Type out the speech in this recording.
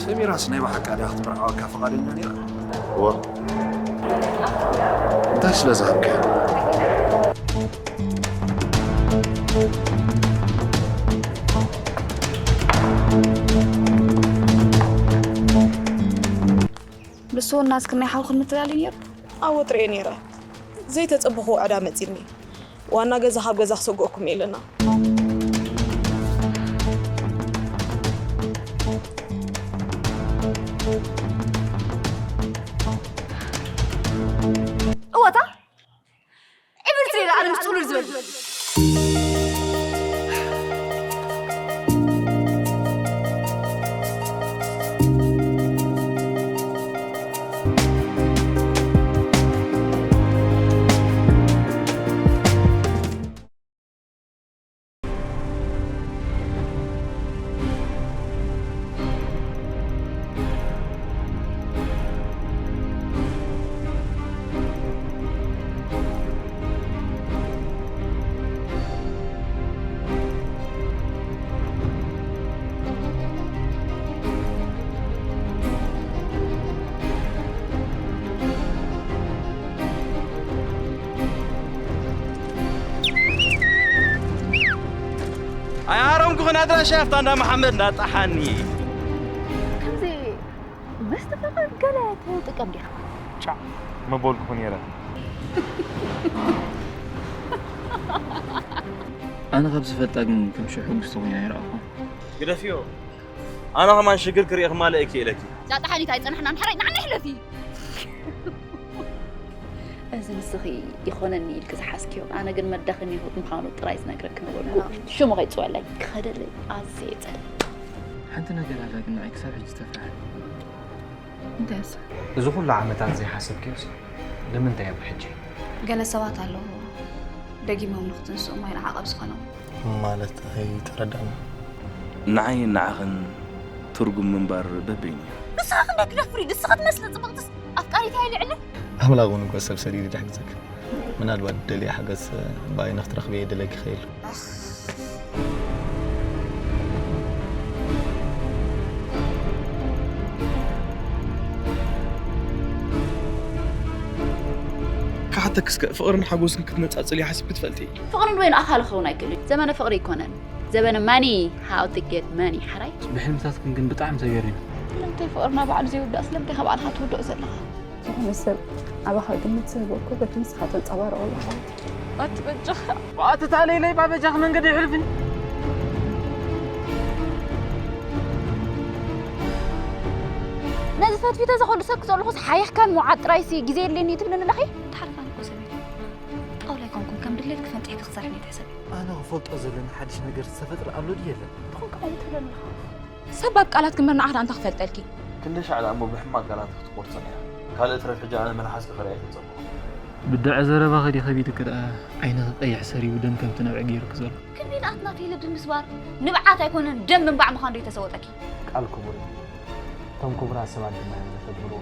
ሰሚራስ ናይ ብሓቂ ድያ ክትምርዓወካ ፍቓደኛ ነይራ? እወ። እንታይ ስለ ዝሃብካያ? ንሱ እናስክናይ ሓውክን ምትላል ነይሩ። ኣዎ ጥርኤ ነይረ። ዘይተጸበኹ ዕዳ መጺኒ። ዋና ገዛ ካብ ገዛ ክሰግኦኩም ኢለና። እወታ ዕብርቲ ኢለ ኣነ ምስ ጽሉል ዝበል ኣይሃረምኩኽን ኣድራሻ ኣብታ እንዳ መሓመድ እንዳጣሓኒ። ከምዚ መስተፋቕር ገለ ትጥቀም ዲኻ? ጫዕ መበልኩኹ ነይረ። ኣነ ካብ ዝፈልጣ ግን ከም ሽሕ ሕጉስቲ ኮይና ኣይረኣኹን። ግደፍዮ። ኣነ ከማን ሽግር ክርኢ ክማልእ እየ ክኢለኪ። ዛጣ ሓኒት ኣይጸናሕናን። ሕራይ ንዓና ሕለፊ። እዚ ንስኺ ይኾነኒ ኢልኪ ዝሓዝክዮ ኣነ ግን መዳኸሚ ምዃኑ ጥራይ ዝነግረኪ ምበልኩ ሽሙ ከይጽወለይ ክኸደለይ ኣዝየ ይጸልእ። ሓንቲ ነገር ኣላ ግን ንዓይ ክሳብ ሕጂ ዝተፍርሓኒ። እንታይ እሱ? እዚ ኩሉ ዓመታት ዘይሓሰብክዮስ ንምንታይ ኣብ ሕጂ? ገለ ሰባት ኣለዉ ደጊሞም ንክትንስኡ ማይ ንዓቐብ ዝኾኖም። ማለት ኣይተረዳእና። ንዓይን ንዓኽን ትርጉም ምንባር በበይኑ እዩ። ንስኻ ክንደይ ክደፍሪ ንስኻ ትመስሊ ጽብቕትስ ኣፍቃሪት ኣይልዕልን። ኣምላኽ እውን እኮ ሰብ ሰዲዱ ድሕግዘክ። ምናልባት ደልየ ሓገዝ ብኣይ ንክትረኽቢ እየ ደለኪ ኸይሉ። ክሓተክስ ከ ፍቕርን ሓጎስን ክትነጻጽልዮ ሓሲብኪ ትፈልጢ? ፍቕሪ ንበይኑ ኣኻሊ ክኸውን ኣይክእልን እዩ። ዘመነ ፍቕሪ ኣይኮነን። ዘበነ ማኒ how to get money ሓራይ። ብሕልምታትክን ግን ብጣዕሚ ተገሪመ። ስለምንታይ ፍቕርና ባዕሉ ዘይውዳእ ስለምንታይ ካብ ባዕልኻ ትውድኦ ዘለኻ? ዝኾነ ሰብ ኣባኻ ግምት ዝህቦ እኮ በቲ ንስኻ ተንጸባርቖ ኣለኻ። ኣቲ በጃኻ። ኣቲ ታለይለይ ባበጃኽ መንገዲ ይሕልፍን። ነዚ ፈትፊተ ዘኸሉ ሰብ ክጸልኹስ ሓይኽካን ምውዓል ጥራይሲ ግዜ የድልየኒ እዩ ትብልኒ ኣለኺ? ተሓርፋን እኮ ሰበይቲ ጣውላ ኣይኮንኩን ከም ድሌት ክፈንጥሕኪ ክሰርሕ እየ ትሕሰቢ። ኣነ ክፈልጦ ዘለኒ ሓድሽ ነገር ዝተፈጥረ ኣሎ ድዩ የለን? ብኾንካ ከምኡ ትብለኒ ኣለኻ። ሰብ ኣብ ቃላት ክምርናዓት ኣንታ ክፈልጠልኪ። ክንደይ ሻዕለ እሞ ብሕማቕ ቃላት ክትቆርጾ ነይራ። ካልእ ትረፍ ሕጂ ኣነ መልሓስኪ ክርኢ ኣይክጸብቕ። ብድዐ ዘረባኺ ድዩ ከቢድኪ ደኣ ዓይንኺ ቀይሕ ሰሪቡ ደም ከምቲ ነብዒ ገይሩኪ ዘሎ። ክንደይ ንኣትና ተይለ ብምስባር ንብዓት ኣይኮነን ደም ምንባዕ ምዃን ዶ ይተሰወጠኪ? ቃል ክቡር እዩ። እቶም ክቡራት ሰባት ድማ እዮም ዘተግብርዎ።